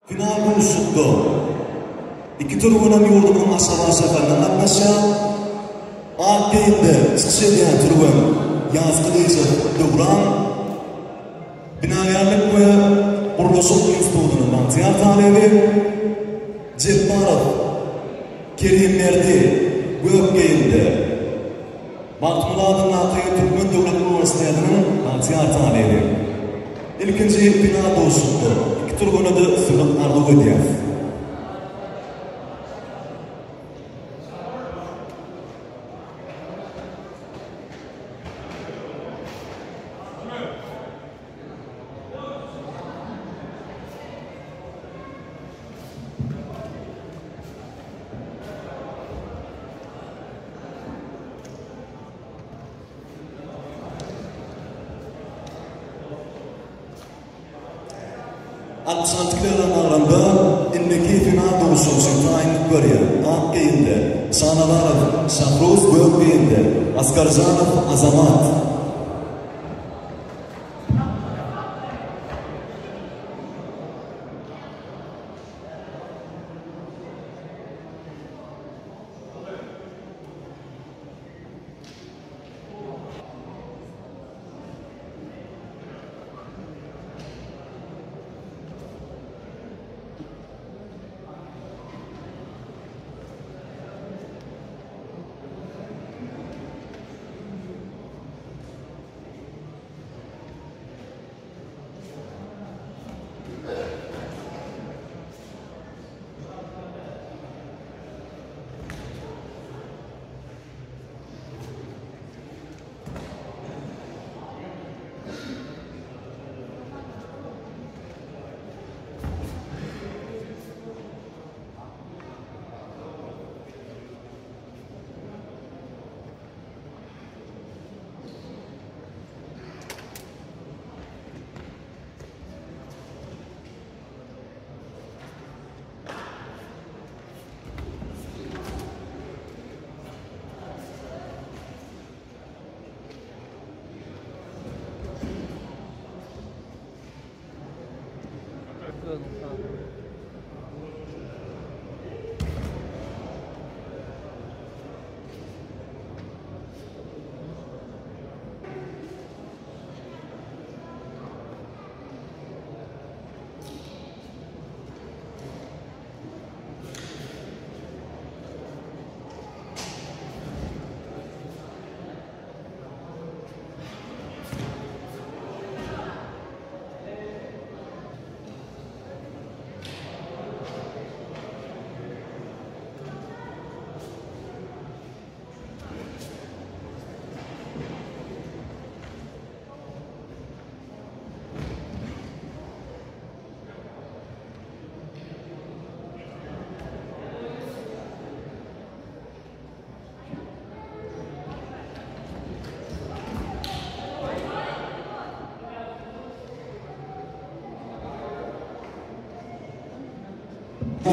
Final duşuşykda iki türgenem ýurdumyzyň Aşgabat şäherinden gatnaşýar. Ak geýimde çykyş edýän türgen Ýazgylyjow Döwran, Binagärlik we gurluşyk institutynyň bagtyýar talyby, Jepbarow Kerimberdi gök geýimde, Magtymguly adyndaky Türkmen döwlet uniwersitetiniň bagtyýar talyby. Ilkinji final duşuşykda iki türgene-de üstünlik arzuw edýäris. 66 kilogram agramda indiki final duşuşygy üçin taýynlyk görýär. Ak geýimde Şanazarow Şahruz, gök geýimde Asgarjanow Azamat.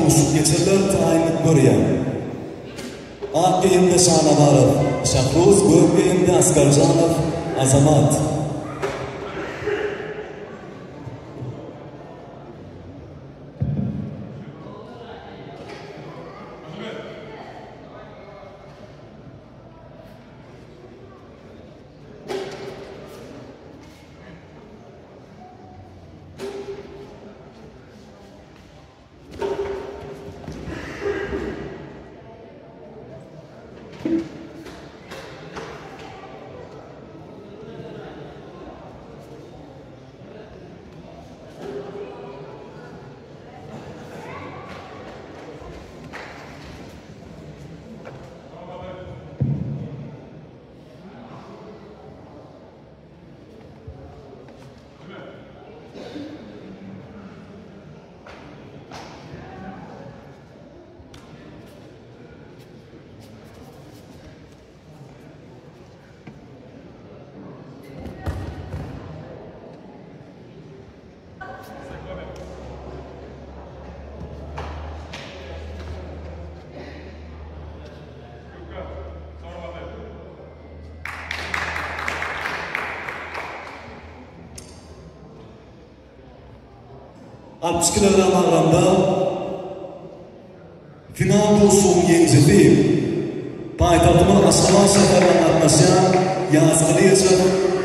Duşuşyk geçiriler taýynlyk görýär. Ak geýimde Şanazarow Şahruz, gök geýimde Asgarjanow Azamat. 60 kilogram agramda final duşuşygyň ýeňijisi paýtagtymyz Aşgabat şäherinden gatnaşýan Ýaz Gylyjow.